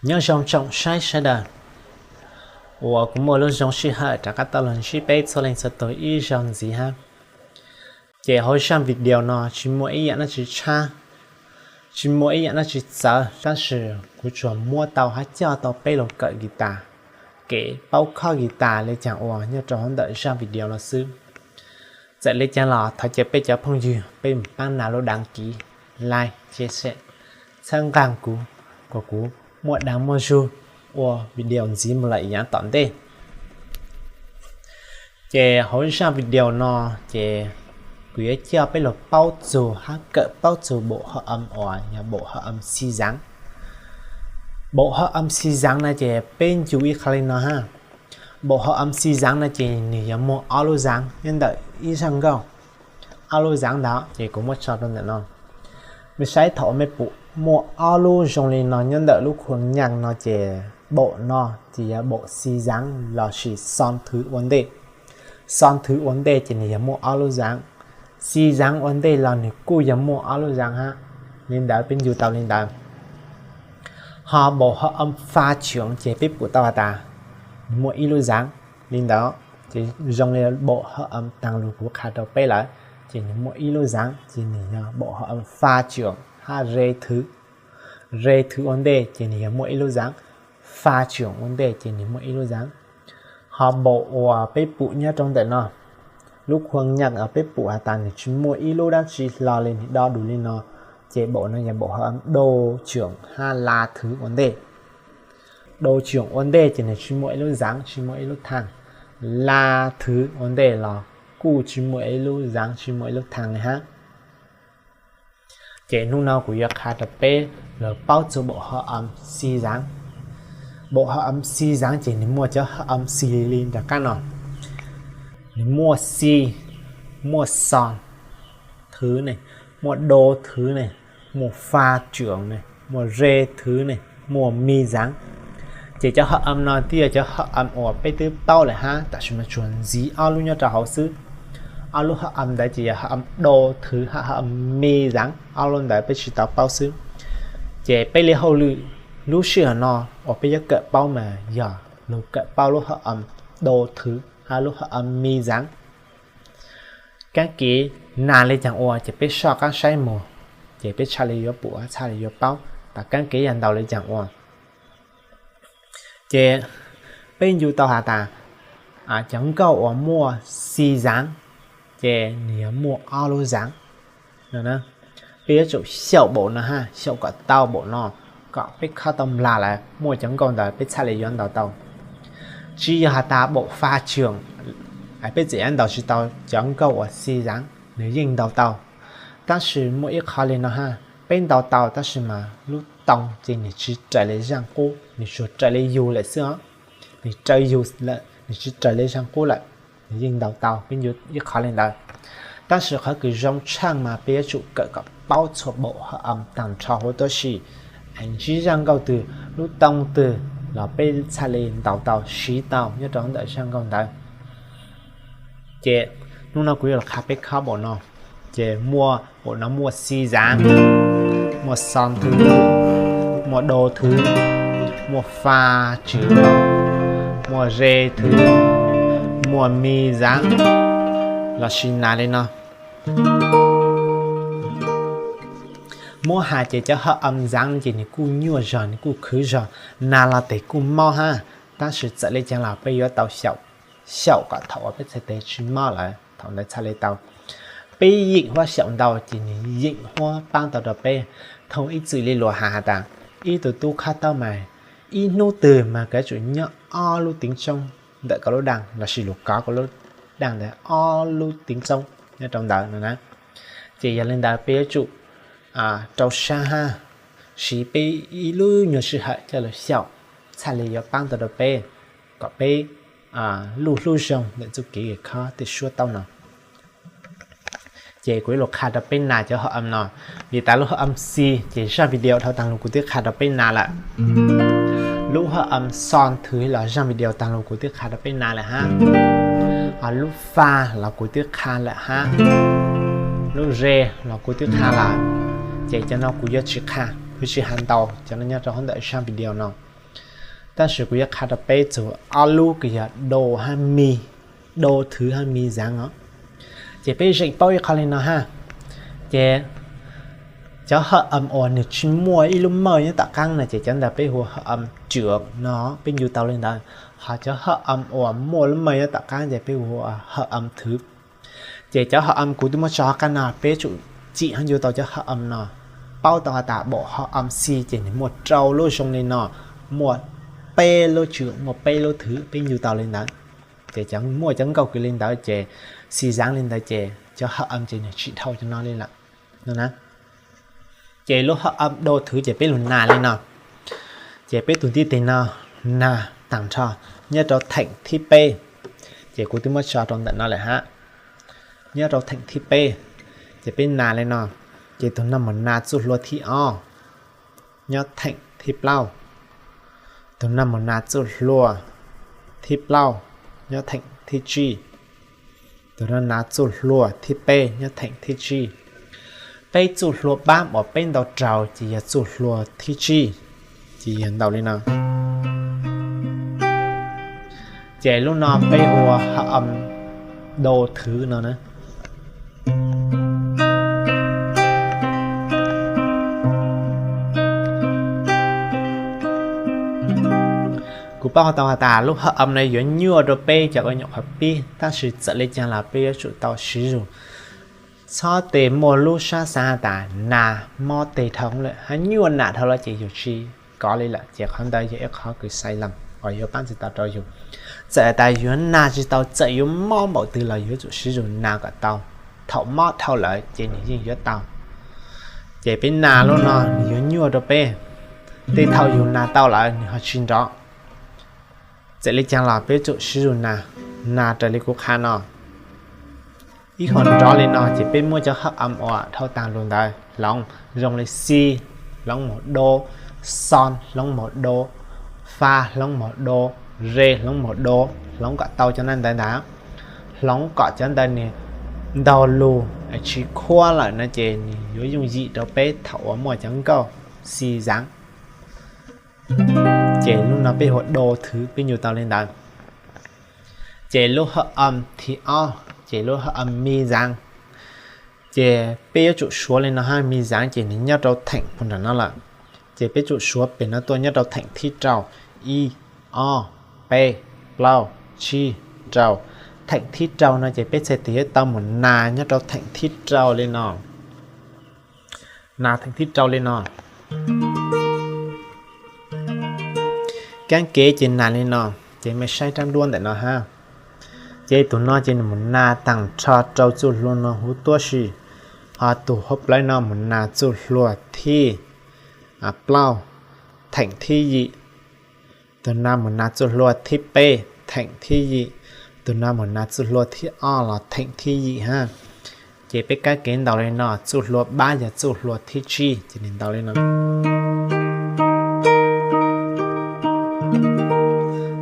Nyob zoo tsoom saib sawv daws uas kuv muaj lub zoo sij hawm rov qab tau los ntsib peb txhua leej txhua tus ib zaug ntxiv hab. Ces hauv zaj video no tsis muaj ib yam dab tsi tshab, tsis muaj ib yam dab tsi txawv, tab sis kuv tsuas muab tau hab coj tau peb los kawm guitar, kev paub khob guitar li caag ua nyob rau hauv ntawm zaj video no xwb. Txawm li caag los thov caw peb cov phooj ywg peb mus paab nas lub đăng ký, like, chia sẻ, txhawb nqaa kuv, kom kuv muaj dag muaj zug ua video ntxiv mus lawm yaav tom ntej. Ces hauv zaj video no ces kuv yuav coj peb los paub txug hab kawm paub txug bộ hợp âm uas yog bộ hợp âm si dáng. Bộ hợp âm si dáng no ces peb ncu ib qho li no hab. Bộ hợp âm si dáng no ces nws yog muaj ob lub dáng nyob ntawm ib zaj nkauj. Ob lub dáng ntawd ces kuv muab tso rau ntawm no. Mej saib thaum mej pum muaj ob lub zoo li no nyob ntawm lub khuam nyaj no ces bộ no ces yog bộ si dáng lossis son thứ ua ntej. Son thứ ua ntej ces nws yog muaj ob lub dáng. Si dáng ua ntej los nws kuj yog muaj ob lub dáng hab. Li ntawd peb ncu tau li ntawd. Ho bộ hợp âm pha trưởng ces peb pum tau has tas nws muaj ib lub dáng li ntawd. Ces zoo li bộ hợp âm taag lug kuv qha rau peb lawm, ces nws muaj ib lub dáng ces nws yog bộ hợp âm pha trưởng hab re thứ. Re thứ ua ntej ces nws yog muaj ib lub dáng. Pha trưởng ua ntej ces nws muaj ib lub dáng. Ho bộ uas peb pum nyob rau ntawm no, lub khuam nyaj uas peb pum has tas nws tsis muaj ib lub dab tsi hlo li, nws do du li no, ces bộ no yog bộ hợp âm đô trưởng hab la thứ ua ntej. Đô trưởng ua ntej ces nws tsis muaj ib lub dáng, tsis muaj ib lub thang. La thứ ua ntej los kuj tsis muaj ib lub dáng, tsis muaj ib lub thang li hab. Ces hnub no kuv yuav qha rau peb lug paub txug bộ hợp âm si dáng. Bộ hợp âm si dáng ces nws muaj cov hợp âm xws li nram qab no. Nws muaj si, muaj son thứ ne, muaj đô thứ ne, muaj pha trưởng ne, muaj re thứ ne, muaj mi dáng. Ces cov hợp âm no twb yog cov hợp âm uas peb twb paub lawm hab, tab sis mas tsuas ntxiv ob lub nyob rau hauv xwb. Ob lub hợp âm ntawd ces yog hợp âm đô thứ hab hợp âm mi dáng, ob lub ntawd peb tsis tau paub xwb. Ces peb li hauj lwm lub sij hawm no uas peb yuav kawm paub mas yog lug kawm paub lub hợp âm đô thứ hab lub hợp âm mi dáng. Kaab kev nas li caag ua ces peb soj qaab saib moog, ces peb txhaj li yuav pum, txhaj li yuav paub tas kaab kev yog ntau li caag ua. Ces peb ncu tau has tas cov nkauj uas muaj si dáng ces nws yog muaj ob lub dáng. Peb yuav tsum xyaum bộ no hab, xyaum kom tau bộ no, kom peb khob tau nplag lawm muaj cov nkauj ntawd peb txhaj li yuav ntaus tau. Tsis yog has tas bộ pha trưởng peb txawm yuav ntaus tsis tau cov nkauj uas si dáng, nws yeej ntaus tau. Tab sis muaj ib qho li no hab, peb ntaus tau tab sis mas lub tone ces nws tsis raws li zaaj qub, nws tsuas raws li yug lawm xwb os. Nws raws yug lawm, nws tsis raws li zaaj qub lawm. Nws yeej ntaus tau, peb ncu ib qho li ntawd. Tab sis qhov kws zoo tshaaj mas peb yuav tsum kawm kom paub txhua bộ hợp âm taag nrho huv tuab si, es ntsib zaaj nkauj twg, lub tone twg los peb txhaj li ntaus tau, siv tau nyob rau ntawm zaaj nkauj ntawd. Ces hnub no kuv yuav los qha peb khob bộ no. Ces muaj bộ no muaj si dáng, muaj son thứ, muaj đô thứ, muaj pha trưởng, muaj re thứ, muaj mi dáng, lossis nas li no. Muab has ces cov hợp âm dáng ces nws kuj nyuaj zog, nws kuj khwv zog, nas los tes kuj mob hab. Tab sis txawm li caag los peb yuav tau xyaum, xyaum kom thaum uas peb txhais tes tsis mob lawm, thaum ntawd txhaj li tau. Peb yeem huab xyaum ntau ces nws yeem huab paab tau rau peb. Thoob ib txwm li luas has has tas, ib tug tub khob taub mas ib hnub twg mas kov tsum nyob ob lub teev tsoob ntawm koj lub daaj lossis lug kov koj lub daaj ntawd ob lub teev tsoob nyob rau ntawd no na. Ces yog li ntawd peb yuav tsum rau sab hab, siv peb ib lub nyuag sij hawm coj lug xyaum, txhaj li yuav paab tau rau peb kom peb luj hlub zoo ntawm txuj kev khob tej suab taub no. Ces kuv yuav lug qha rau peb nas cov hợp âm no. Vim tas lub hợp âm si ces zaaj video dhau taag lug kuv twb qha rau peb nas lawm. Lub hợp âm son thứ los zaaj video taag lug kuv twb qha rau peb nas lawm hab. Ho lub pha los kuv twb qha lawm hab. Lub re los kuv twb qha lawm. Ces cov no kuv yuav tsis qha, kuv tsis has ntau cov no nyob rau hauv ntawm zaaj video no. Tab sis kuv yuav qha rau peb txug ob lub kws yog do hab mi, do thwv hab mi zav os. Ces peb zeem paub ib qho li no hab, ces cov hợp âm uas nws tsis muaj ib lub maj nyob tom qaab no ces cov ntawd peb hu hợp âm trưởng no, peb ncu tau li ntawd. Ho cov hợp âm uas muaj lub maj nyob tom qaab ces peb hu ua hợp âm thứ. Ces cov hợp âm kuv twb muab tso hauv qab no, peb tsum cim hab ncu tau cov hợp âm no. Paub tau has tas bộ hợp âm C ces nws muaj rau lub zoo li no, muaj peb lub trưởng, muaj peb lub thứ, peb ncu tau li ntawd. Ces cov muaj cov nkauj kws li ntawd ces, C zav li ntawd ces cov hợp âm ces nws tsim dhau cov no li lawm no na. Ces lub hợp âm do thứ ces peb lug nas li no. Ces peb tug ntiv tes no nas taag nrho nyob rau theem thib peb. Ces kuv twb muab tso rau ntawm no lawm hab. Nyob rau theem thib peb, ces peb nas li no. Ces tug no mus nas txuj hlua thib ob nyob theem thib plaub. Tug no mus nas txuj hlua thib plaub nyob theem thib tsib. Tug no nas txuj hlua thib peb nyob theem thib tsib. Peb txuj hlua pab uas peb ntaus raug ces yog txuj hlua thib tsib, ces yog ntaus li no. Ces lub no peb hu ua hợp âm do thứ no na. Kuv paub tau has tas lub hợp âm no yuav nyuaj rau peb cov ua nyuam qhuav pib, tab sis txawm li caag los peb yuav tsum tau siv zug. Txhob tes muaj lub sab xaav has tas nas mob teg dhau lawm hab nyuaj nas dhau lawm ces yus tsis kov li lawm, ces qhov ntawd yog ib qhov kws sai lầm uas yuav paab tsi tau rau yus. Txawm tas yuav nas tsis tau, txawm yuav mob npaum twg los yuav tsum siv zug nas kom tau. Thaum mob dhau lawm ces nws yeej yuav tau. Ces peb nas lub no nws yuav nyuaj rau peb. Tej thaum yus nas tau lawm nws ho tsis nrov. Txawm li caag los peb tsum siv zug nas, nas raws li kuv qha no. Ib qho nrov li no ces peb muab cov hợp âm uas dhau taag lug ntawd hloov, zoo li xi hloov moog do, xo hloov moog do, fa hloov moog do, re hloov moog do, hloov kom tau cov na ntawd ntag. Hloov kom cov ntawd nws ntaug lug tsis khuab lawm no ces nws yuav yooj yim rau peb thaum uas muaj cov nkauj xi zaav. Ces lub no peb hu ua do thứ, peb ncu tau li ntawd. Ces lub hợp âm thib ob ces lub hợp âm mi zaav. Ces peb yuav tsum suav li no hab, mi zaav ces nws nyob rau theem puag nram no lawm. Ces peb tsum suav pem no tuaj nyob rau theem thib rau, ib, ob, peb, plaub, tsib, rau. Theem thib rau no ces peb txhais tes yuav tau mus nas nyob rau theem thib rau li no. Nas theem thib rau li no. Kaab kev ces nas li no, ces mej saib rab nruab ntawm no hab. Ces tug no ces nws mus nas taag nrho rau txuj hlua no huv tuab si, ho tug hauv plawv no mus nas txuj hlua thib plaub, theem thib yim. Tug no mus nas txuj hlua thib peb, theem thib yim. Tug no mus nas txuj hlua thib ob los theem thib yim hab. Ces peb kaab kev ntaus li no, txuj hlua pab yog txuj hlua thib tsib, ces nws ntaus li no.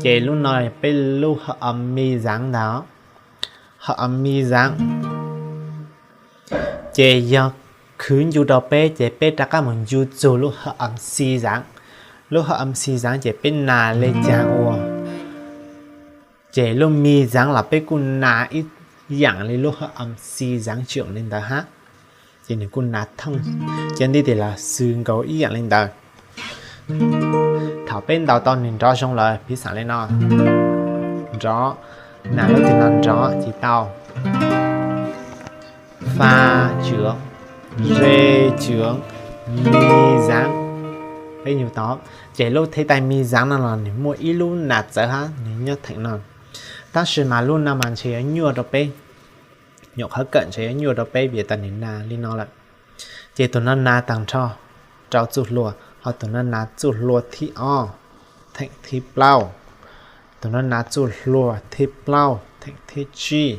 Ces lub no peb lub hợp âm mi zaav ntag. Hợp âm mi zaav. Ces yog khwv ncu rau peb ces peb rov qab mus ncu txug lub hợp âm xi zaav. Lub hợp âm xi zaav ces peb nas li caag ua, ces lub mi zaav los peb kuj nas ib yaam li lub hợp âm xi zaav tsoom li ntawd hab. Ces nws kuj nas thooj, ces nti tim los xws nkaus ib yaam li ntawd. Thaum peb ntaus tau nws nrov zoo lawm, piv xam li no, nrov, nas lub tim no nrov ces tau, fa tsoom, re tsoom, mi zaav. Peb ncu tau, ces lub thib tais mi zaav no los nws muaj ib lub nas txawv hab nws nyob theem no. Tab sis mas lub no mas ntshe yuav nyuaj rau peb, nyuam qhuav kawm ntshe yuav nyuaj rau peb vim tas nws nas li no lawm. Ces tug no nas taag nrho rau txuj hlua, ho tug no nas txuj hlua thib ob, theem thib plaub. Tug no nas txuj hlua thib plaub, theem thib tsib.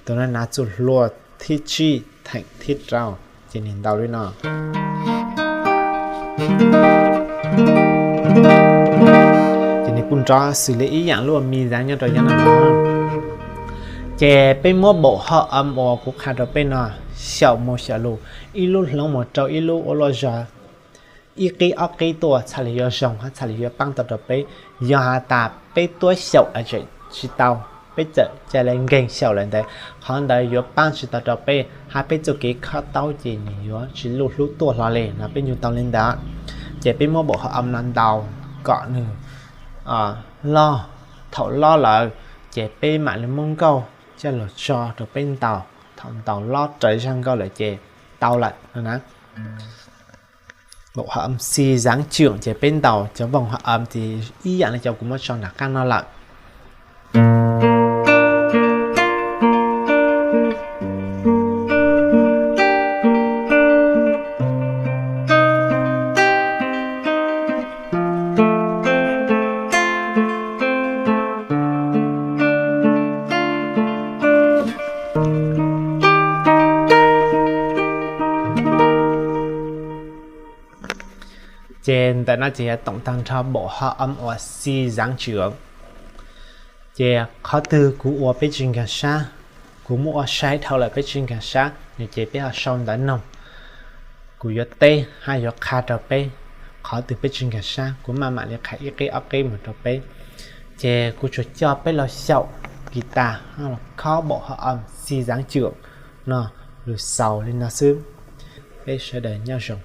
Tug no nas txuj hlua thib tsib, theem thib rau. Ces nws ntaus li no. Ces nws kuj nrov xws li ib yaam lub mi zaav nyob rau yav no. Ces peb muab bộ hợp âm uas kuv qha rau peb no xyaum mus xyaum lug, ib lub hloov mus rau ib lub ua luaj zog. ib qib ob qib tuaj txhaj li yuav zoo, txhaj li yuav paab tau rau peb. Yog has tas peb tuab xyaum tseem tsis tau, peb txawm ca le nkeeg xyaum lawm ntawd, qhov ntawd yuav paab tsis tau rau peb, hab peb txuj kev khob taub ces nws yuav tsis luj hlub tuaj hlo li no, peb nco ntsoov li ntawd. Ces peb muab bộ hợp âm no ntaus kom nws loj, thaum loj lawm ces peb mam li muab nkauj coj los tso rau peb ntaus, thaum ntaus loj raws zaj nkauj lawm ces tau lawm no na. Bộ hợp âm si dáng trưởng ces peb ntaus cov vòng hợp âm ib yam li cov kuv muab tso nram qab no lawm. Ces ntawm no ces yog tổng tag nrho bộ hợp âm uas si dáng trưởng. Ces qhov twg kuv ua peb tsis nkag sab, kuv muab ua sai dhau lawm peb tsis nkag sab no ces peb ho sau ntawv noog, kuv yuav teb hab yuav qha rau peb qhov twg peb tsis nkag sab, kuv maj mam li qha ib qib ob qib mus rau peb. Ces kuv tsuas coj peb los xyaum guitar, khob bộ hợp âm si dáng trưởng no, lug xaus li no xwb. Peb sawv daws nyob zoo.